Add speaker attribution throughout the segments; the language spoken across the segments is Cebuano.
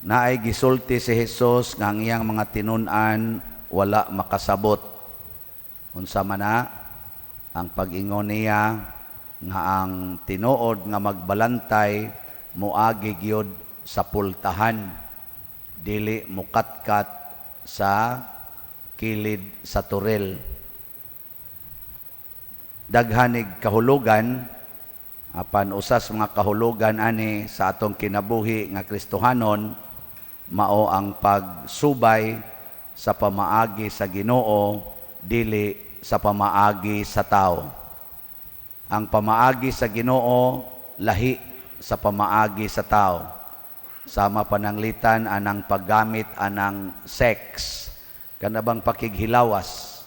Speaker 1: Naay gisulti si Jesus nga ang iyang mga tinun-an wala makasabot. Unsa man na ang pag-ingon niya nga ang tinuod nga magbalantay moagi gyud sa pultahan, dili mukatkat sa kilid sa toril. Daghanig kahulugan, apan usas mga kahulugan ani sa atong kinabuhi nga Kristohanon mao ang pagsubay sa pamaagi sa Ginoo, dili sa pamaagi sa tao. Ang pamaagi sa Ginoo lahi sa pamaagi sa tao. Sama pananglitan anang paggamit anang sex, kana bang pakighilawas.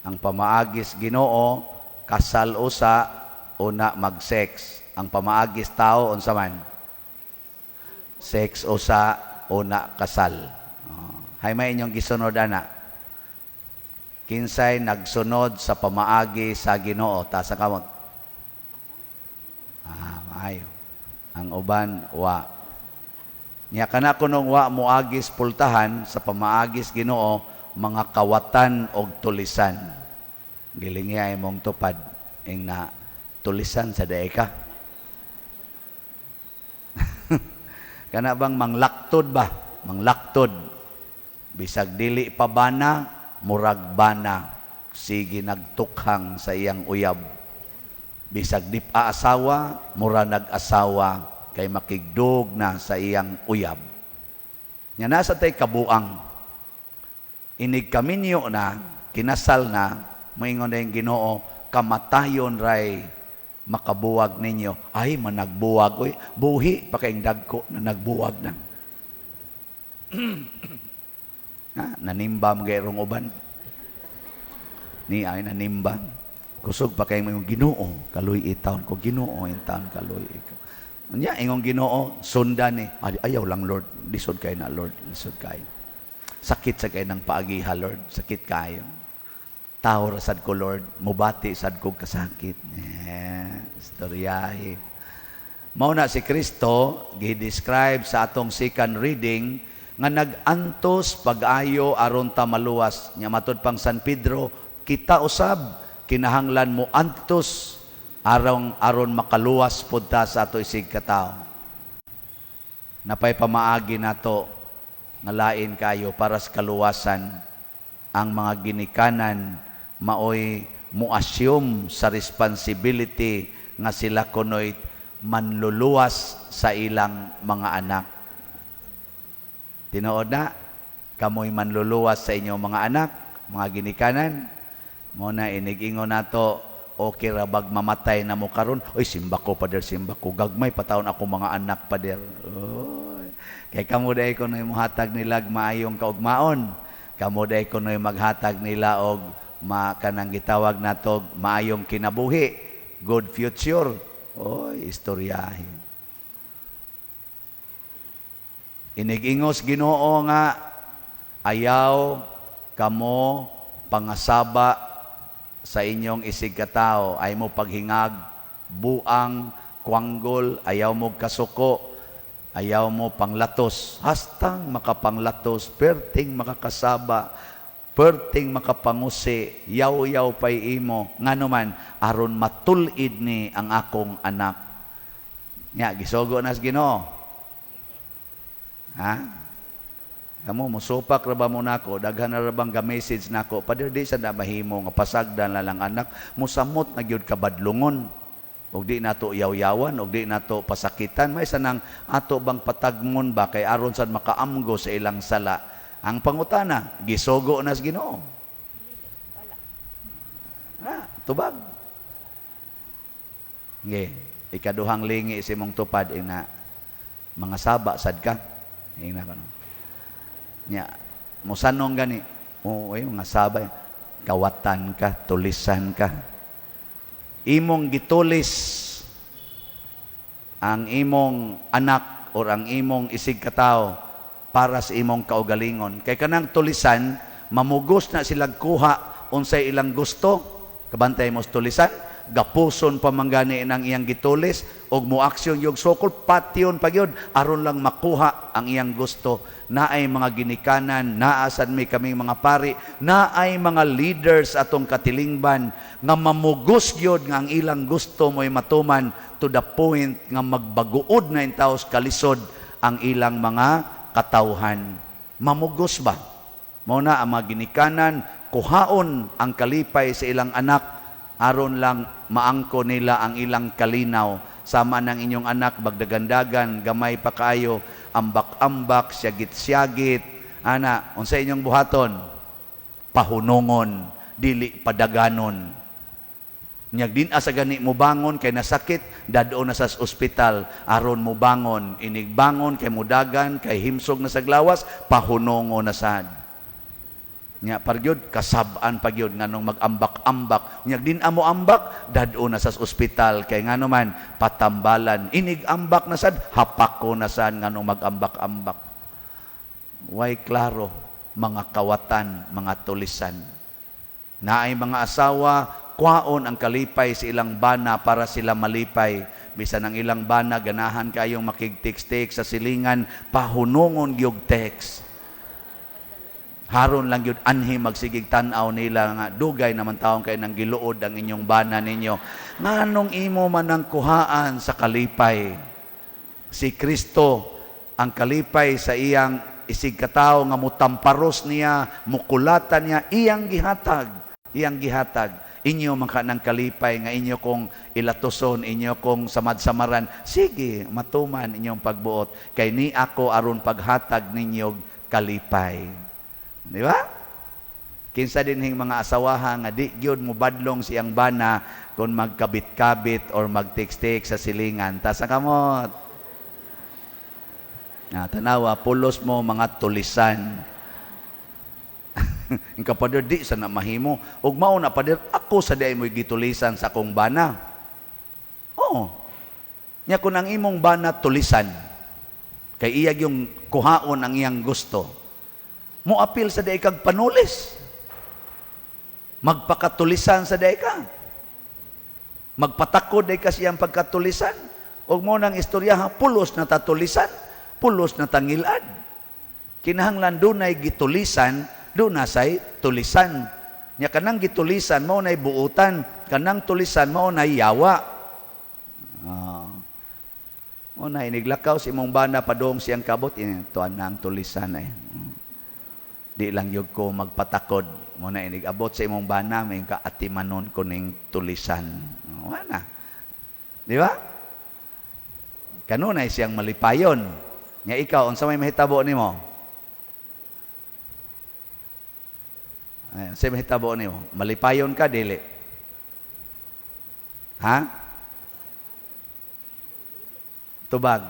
Speaker 1: Ang pamaagi sa Ginoo, kasal usa, una mag-sex. Ang pamaagi sa tao, unsa man? Sex usa, una kasal. Oh. Hay may inyong gisunod ana? Kinsay nagsunod sa pamaagi sa Ginoo? Taas kamot. Ah, maayo. Ang uban, wa. Nya kana kunong wa moagis pultahan sa pamaagis Ginoo, mga kawatan og tulisan. Gilingi ay mong tupad ing na tulisan sa diay ka. Kana bang manglaktod ba? Manglaktod. Bisag dili pa bana, murag bana. Sige nagtukhang sa iyang uyab. Bisag di pa asawa, mura nag-asawa kay makigdug na sa iyang uyab. Nya nasa tay kabuang. Inig kaminyo na, kinasal na, moingon na yung Ginoo, kamatayon ray makabuwag ninyo. Ay, managbuwag. Uy, buhi pa kayong dagko na nagbuwag na. Ha, nanimba mga irong uban. Ni ay nanimba. Kusog pa kayong mga Ginoo, kaluy taon ko, Ginoo, in taon kaluy ikaw. Unya, ingong Ginoo, sundan ni. Ay, ayaw lang, Lord. Lisod kayo na, Lord. Lisod kayo. Sakit sa kayo ng paagiha, Lord. Sakit kayo. Tao ra sad ko, Lord. Mubati sad ko kasakit. Eh, istoryahe. Mao na si Kristo, gi-describe sa atong second reading, nga nag-antos pag-ayo aron ta maluwas. Nya matud pang San Pedro, kita usab kinahanglan mo antos aron aron makaluwas pud ta sa ato isig katawo. Napay pamaagi nato nga lain kayo para sa kaluwasan. Ang mga ginikanan maoy mo-assume sa responsibility nga sila kunoy manluluwas sa ilang mga anak. Tinuod na, kamoy manluluwas sa inyong mga anak, mga ginikanan. Mo na inig-ingon nato, okay ra bag mamatay na mo karon? Oy, simba ko, pader, simba ko. Gagmay pa taon ako mga anak, pader. Oy. Kay kamo diay kunoy mohatag nila maayong kaugmaon. Kamo diay kunoy maghatag nila og ma kanang gitawag nato maayong kinabuhi, good future. Oy, istoryahe. Inigingos Ginoo nga ayaw kamo pangasaba sa inyong isig katao, ay mo paghingag, buang, kwanggol, ayaw mo kasuko, ayaw mo panglatos, hastang makapanglatos, perting makakasaba, perting makapangusi, yaw-yaw pay imo, ngano man, aron matul-id ni ang akong anak. Nya, gisogo nas Ginoo. Ha? Kamo musupak ra ba mo nako, daghan na ra bang ga-message nako, pader, di sa na mahimo nga pasagdan na lang anak, musamot na gyud kabadlungon. Ug di nato yaw-yawan, ug di nato pasakitan, may sanang ato bang patagmon ba kay aron sad makaamgo sa ilang sala. Ang pangutana, gisogo na sa Ginoo? Ha, tubag. Nge, ikaduhang lingi si mong tupad ina mga saba sad ka. Ingna ko no. Nya, musanong gani. Oo, ay, mga saba. Kawatan ka, tulisan ka. Imong gitulis ang imong anak or ang imong isig katao para sa imong kaugalingon. Kay kanang tulisan, mamugos na silang kuha unsay ilang gusto. Kabantay mo sa tulisan, Gapuson pa man gani ng iyang gitulis og moaksyon yung sokol, patyon pa gyud aron lang makuha ang iyang gusto. Naay mga ginikanan, naa sad mi kaming mga pari, naay mga leaders atong katilingban nga mamugos gyud nga ang ilang gusto mo'y matuman, to the point nga magbaguod na intaws kalisod ang ilang mga katawhan. Mamugos ba? Mao na ang mga ginikanan, kuhaon ang kalipay sa ilang anak aron lang maangko nila ang ilang kalinaw. Sama ng inyong anak, bagdagandagan, gamay pa kaayo, ambak-ambak, siyagit-siyagit. Ana, unsa inyong buhaton? Pahunungon, dili padaganon. Nyag din asa gani mo bangon kay nasakit, dad-on na sa ospital aron mo bangon. Inig bangon kay mudagan, kay himsog na sa glawas, pahunongon na sad. Nya pargyod kasab-an pagyod nganong mag-ambak-ambak. Nya din amo ambak, dad-on na sa ospital kay ngano man patambalan. Inig ambak na sad, hapak ko na sad nganong mag-ambak-ambak. Way klaro mga kawatan, mga tulisan. Naay mga asawa, kwaon ang kalipay sa ilang bana para sila malipay. Bisan ang ilang bana ganahan kayong makig-text sa silingan, pahunungon gyud text. Haron lang yun anhi magsigig tan-aw nila nga dugay naman taong kay nang giluod ang inyong bana ninyo. Nganong imo man ang kuhaan sa kalipay? Si Kristo ang kalipay sa iyang isig katawo nga mutamparos niya, mukulatan niya, iyang gihatag, iyang gihatag. Inyo man ka ng kalipay nga inyo kong ilatuson, inyo kong samad-samaran. Sige, matuman inyong pagbuot. Kay ni ako aron paghatag ninyog kalipay. Di ba? Kinsa dinhing mga asawaha nga di gyud mo badlong siyang bana kung magkabit-kabit or magtext-text sa silingan. Taas ang kamot. Na tanawa, pulos mo mga tulisan. Ang kapader, di sa na mahimo. Ug mao na, pader, ako sa di mo'y gitulisan sa akong bana. Oo. Nya kung ang imong bana tulisan, kay iyag yung kuhaon ang iyang gusto, moapil sa di kag panulis. Magpakatulisan sa di ka. Magpatakod di ka siyang pagkatulisan. Ug mo nang istorya, pulos na tatulisan, pulos na tangilad. Kinahanglan dunay gitulisan, doon say tulisan. Nya kanang gitulisan mao nay buutan, kanang tulisan mao nay yawa. Ah. Mo na iniglakaw si imong bana padong siyang kabot, tuan na ang tulisan eh. Di lang yug ko magpatakod. Mo na inig abot sa imong bana, may ka atimanon ko ning tulisan. Wala na. Di ba? Kanunay siyang malipayon. Nya ikaw, unsa may mahitabo nimo? Ay, unsa may mahitabo nimo? Malipayon ka dili? Ha? Tubag.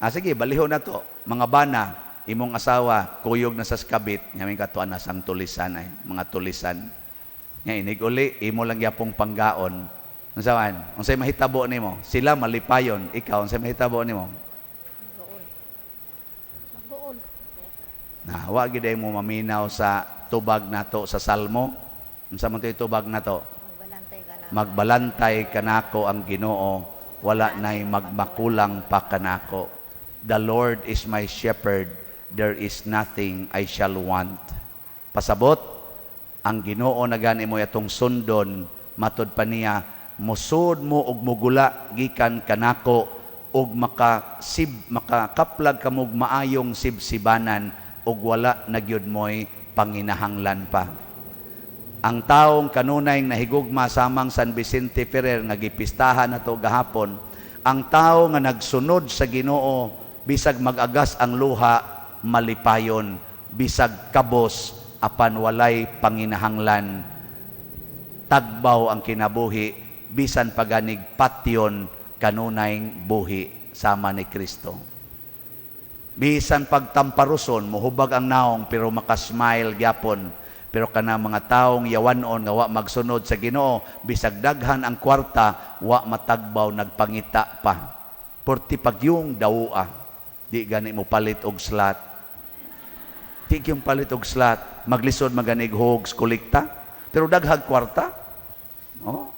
Speaker 1: Ah, sige, baliho na to. Mga bana, imong asawa, kuyog na sa skabit, nga may katuan na sang tulisan ay, mga tulisan. Nga inig uli, imo lang yapong panggaon. Unsa man? Unsay mahitabo nimo? Sila malipayon, ikaw unsay mahitabo nimo?
Speaker 2: Gool.
Speaker 1: Na wa gid mo maminaw sa tubag nato sa Salmo. Unsa man to'y tubag nato?
Speaker 2: Magbalantay ka na.
Speaker 1: Magbalantay kanako ang Ginoo, wala nay magmakulang pa kanako. The Lord is my shepherd, there is nothing I shall want. Pasabot, ang Ginoo na gani mo atong sundon, matod pa niya, musod mo og mugula gikan kanako og makasib makakaplag kamog maayong sibsibanan og wala na gyud mo'y panginahanglan pa. Ang taong kanunay nahigugma samang San Vicente Ferrer nga gipistahan nato gahapon, ang tao nga nagsunod sa Ginoo bisag mag-agas ang luha, malipayon, bisag kabos apan walay panginahanglan. Tagbaw ang kinabuhi bisan paganig patyon kanunay buhi sama ni Kristo. Bisan pagtamparuson, muhubag ang naong pero makasmile gyapon. Pero kana mga taong yawanon nga wa magsunod sa Ginoo, bisag daghan ang kwarta, wa matagbaw, nagpangita pa. Porti pagyung dawa, di gani mo palit og slot. Di gyud palit og slot, maglisod maganig hogs kolekta, pero daghag kwarta. Oh.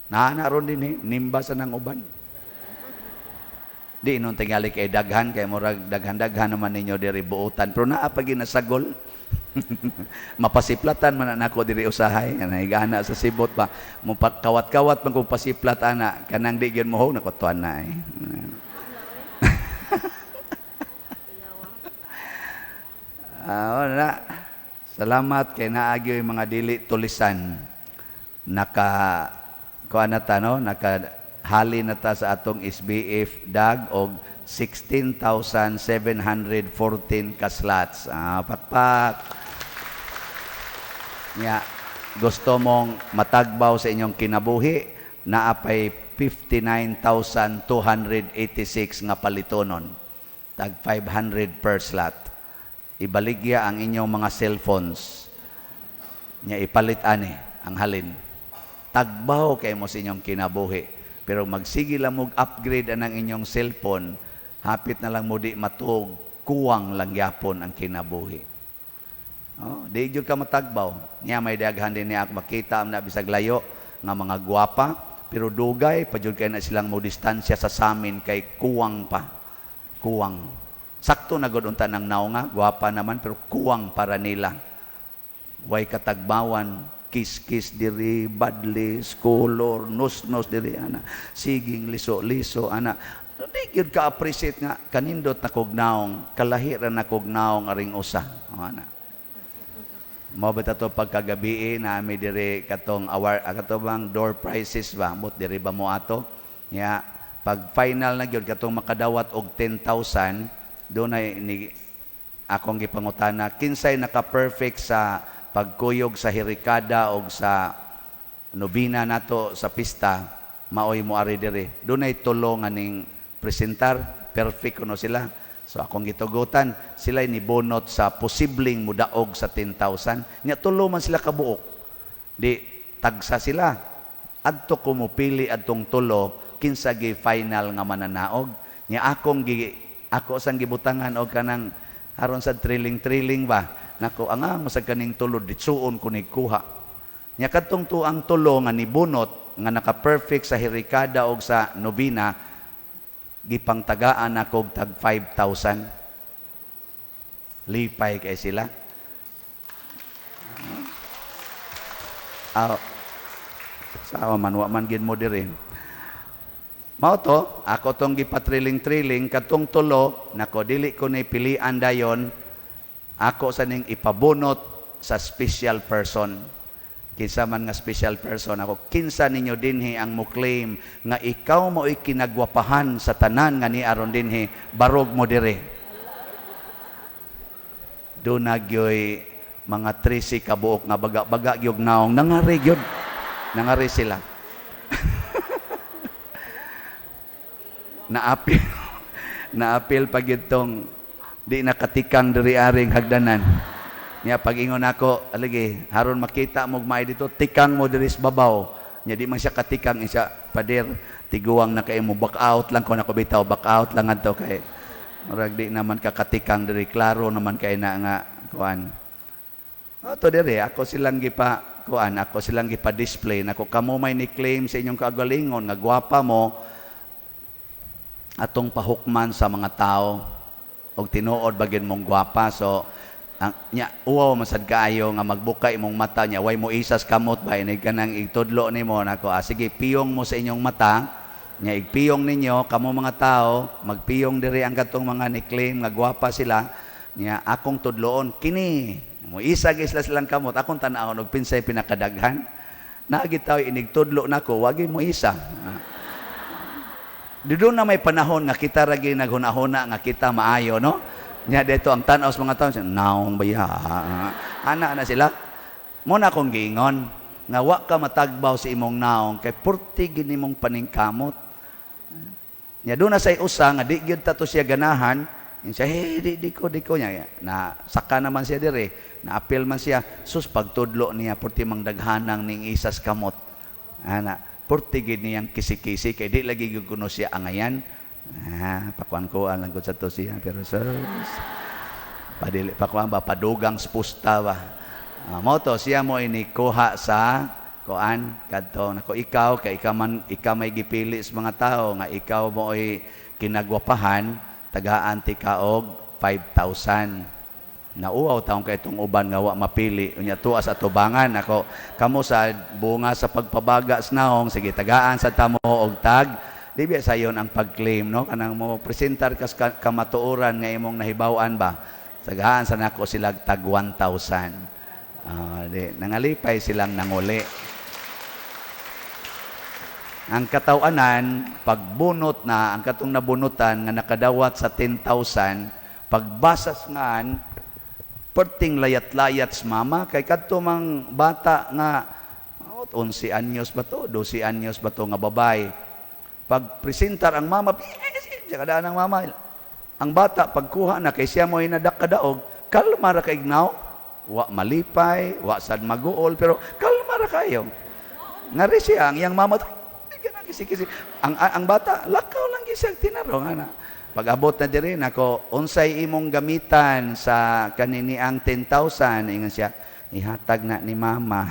Speaker 1: Naa na ron din eh, nimba sa nang uban. Di inon tingali kay daghan kay murag daghan-daghan naman ninyo diri buotan, pero naa pa ginasagol. Mapasiplatan man na nako diri usahay, nahigana sa sibot ba. Mo kawat-kawat man kung pasiplat ana, kanang di gyud mo nako tuan na eh. Ah, wala. Salamat kay naagyo yung mga dili tulisan. Naka kuan na ta, no? Naka hali na ta sa atong SBF dag og 16,714 ka slots. Ah, pakpak. Nya, gusto mong matagbaw sa inyong kinabuhi, naa pay 59,286 nga palitonon. Tag 500 per slot. Ibaligya ang inyong mga cellphones. Nya ipalit ani ang halin. Tagbaw kay mo sa inyong kinabuhi. Pero magsige lang mo upgrade anang inyong cellphone, hapit na lang mo di matuog, kuwang lang yapon ang kinabuhi. Oh, di gyud ka matagbaw. Nya may daghan din niya ako makita na bisag layo nga mga gwapa, pero dugay pa jud kay na silang mo distansya sa samin kay kuwang pa. Kuwang. Sakto na gud unta ng naong nga, gwapa naman pero kuwang para nila. Way katagbawan, kiss-kiss diri, badlis, color, nos-nos diri ana. Siging liso-liso ana. Di gyud ka appreciate nga kanindot na kog naong, kalahi ra na kog naong aring usa. O, ana. Mao ba to pagkagabi nami diri katong award, kato bang door prizes ba mot diri ba mo ato? Nya pag final na gyud katong makadawat og 10,000, dunay ni akong gipangutana kinsay naka-perfect sa pagkuyog sa hirikada og sa nobina nato sa pista, maoy mo ari diri. Dunay tulo nga ning presentar, perfect kuno sila. So akong gitugutan, sila ni bonot sa posibleng mudaog sa 10,000. Nya tulo man sila kabuok. Di tagsa sila. Adto ko mopili adtong tulo kinsa gi final nga mananaog. Nya akong gi ako sang gibutangan og kanang aron sa thrilling-thrilling ba. Nako ang masag kaning tulo ditsuon ko ni kuha. Nya kadtong tuang tulo nga nibunot nga naka-perfect sa hirikada og sa nobina, gipangtagaan ako og tag 5,000. Lipay kay sila. Ah, sawa man wa man gid mo diri. Mao to, ako tong gipatriling-triling katong tulo, nako dili ko ni pilian dayon, ako sa ning ipabunot sa special person. Kinsa man nga special person ako, kinsa ninyo dinhi ang mo-claim nga ikaw mo'y kinagwapahan sa tanan nga ni aron dinhi, barog mo diri. Doon gyoy mga 13 kabuok nga baga-baga gyud naong nangari gyud. Nangari sila. Naapil naapil pag itong di nakatikang diri aring hagdanan. Nya pag ingon ako, aligi, haron makita mo maay dito, tikang mo diri sa babaw. Nya di man siya katikang isa pader, tiguang na kay mo, back out lang ko nako bitaw, back out lang adto kay murag di naman kakatikang diri, klaro naman kay na nga kuan. Ato diri ako silang gipa kuan, ako silang gipa display nako kamo may ni claim sa inyong kagalingon nga gwapa mo atong pahukman sa mga tao og tinuod bagin mong gwapa. So ang nya uwaw masad kaayo nga magbuka imong mata, nya way mo isas kamot ba inig kanang igtudlo nimo nako, sige piyong mo sa inyong mata, nya igpiyong ninyo kamo mga tao, magpiyong diri ang katong mga ni claim nga gwapa sila, nya akong tudloon kini mo isa sila silang kamot, akong tan-awon og pinsay pinakadaghan naagi taw inig tudlo nako wagi mo isa. Doon na may panahon nga kita ragi naghuna-huna nga kita maayo, no? Nya dito ang tan-aw sa mga tao, naong ba ya? Ana na sila. Mo na akong giingon nga wa ka matagbaw sa imong naong kay purti gini mong paningkamot. Nya doon na say usa nga di gyud ta to siya ganahan, siya, hey, di, di ko, di ko niya. Na saka naman siya dire, na-appeal man siya, sus pagtudlo niya purti mang daghanang ning isas kamot. Ana, purti gid niyang kisi-kisi kay di lagi gyud kuno siya angayan. Ah, pakuan ko lang gud sa to siya pero sus padili pakuan ba padugang spusta ba. Mo to siya mo inikuha sa Kuan kadto nako, ikaw kay ikaw man, ikaw may gipili sa mga tao nga ikaw mo'y kinagwapahan, tagaan ti ka og 5,000. Nauaw taon kay itong uban nga wa mapili, unya tuwa sa tubangan ako kamo sa bunga sa pagpabaga sa naong. Sige, tagaan sa tamo og tag di ba sayon ang pag-claim, no? Kanang mo presentar kas kamatuoran nga imong nahibaw-an ba. Tagaan sa nako sila tag 1,000. Ah, di nangalipay silang nanguli. Ang katawanan, pagbunot na ang katong nabunutan nga nakadawat sa 10,000, pagbasas ngan perting layat-layat sa mama kay kadto mang bata nga, oh, 11 anyos ba to, 12 anyos ba to nga babae. Pag presentar ang mama, siya kadaan ang mama. Ang bata pagkuha na kay siya mo nadakadaog, kalma ra kay ignaw, wa malipay, wa sad maguol, pero kalma ra kayo. Ngari siya ang iyang mama, kisi kisi. Ang bata lakaw lang gisag tinarong ana. Pag-abot na diri nako, "Unsay imong gamitan sa kanini ang 10,000?" Ingon siya, "Ihatag na ni mama."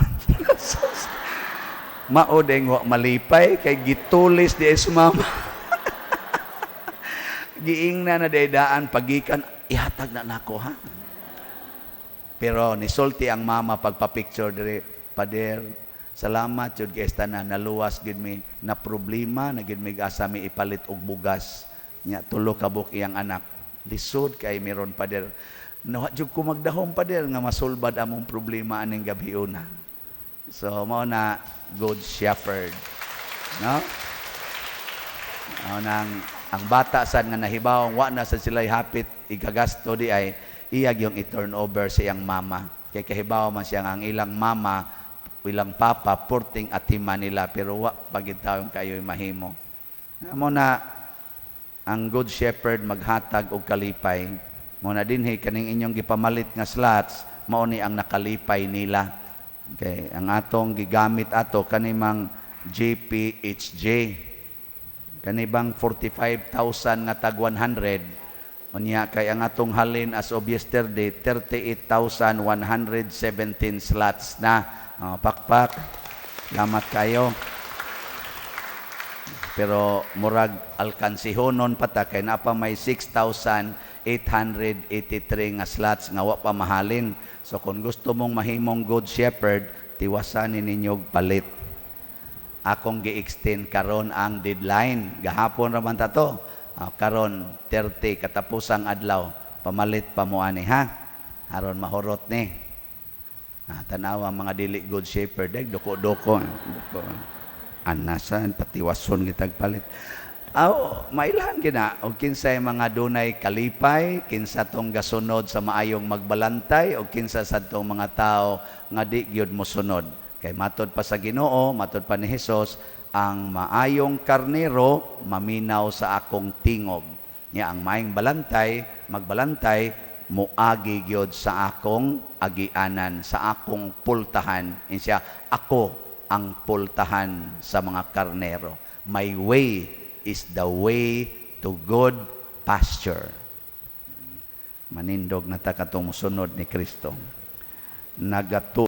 Speaker 1: Mao deng wa malipay kay gitulis di sa mama. Giingna na day daan pagikan, "Ihatag na nako ha." Pero nisulti ang mama pagpa-picture diri, "Pader, salamat jud kay na naluwas gid mi na problema na gid mi, asa mi ipalit og bugas." Nya tulo ka buok iyang anak. "Lisod kay meron, pader. No, jud ko magdahom, pader, nga masulbad among problema aning gabi una." So mao na good shepherd. No? Mao nang ang bata sad nga nahibaw wa na sad sila hapit igagasto di ay iya yung i-turn over sa iyang mama. Kay kahibaw man siya nga ang ilang mama, ilang papa, porting atima nila, pero wa pagid tawon kayo mahimo. Mao na ang good shepherd maghatag og kalipay. Mao na dinhi kaning inyong gipamalit nga slots, mao ni ang nakalipay nila. Okay, ang atong gigamit ato kanimang JPHJ. Kanibang 45,000 nga tag 100. Unya kay ang atong halin as of yesterday, 38,117 slots na. Oh, pakpak. Salamat kayo. Pero murag alkansihonon pa ta kay naa pa may 6,883 nga slots nga wa pa mahalin. So kung gusto mong mahimong good shepherd, tiwasan ninyo og palit. Akong gi-extend karon ang deadline. Gahapon ra man ta to. Ah, karon 30, katapusang adlaw, pamalit pa mo ani ha. Aron mahurot ni. Ah, tanawa mga dili good shepherd, eh, duko-duko. Duko. Anasan patiwason kitag palit. Aw, mailhan gina og kinsay mga dunay kalipay, kinsa tong gasunod sa maayong magbalantay o kinsa sa tong mga tao nga di gyud mosunod. Kay matod pa sa Ginoo, matod pa ni Hesus, ang maayong karnero maminaw sa akong tingog. Nya ang maayong balantay, magbalantay, muagi gyud sa akong agianan, sa akong pultahan. Insiya, ako ang pultahan sa mga karnero. My way is the way to good pasture. Manindog na ta katong musunod ni Kristo. Nagatu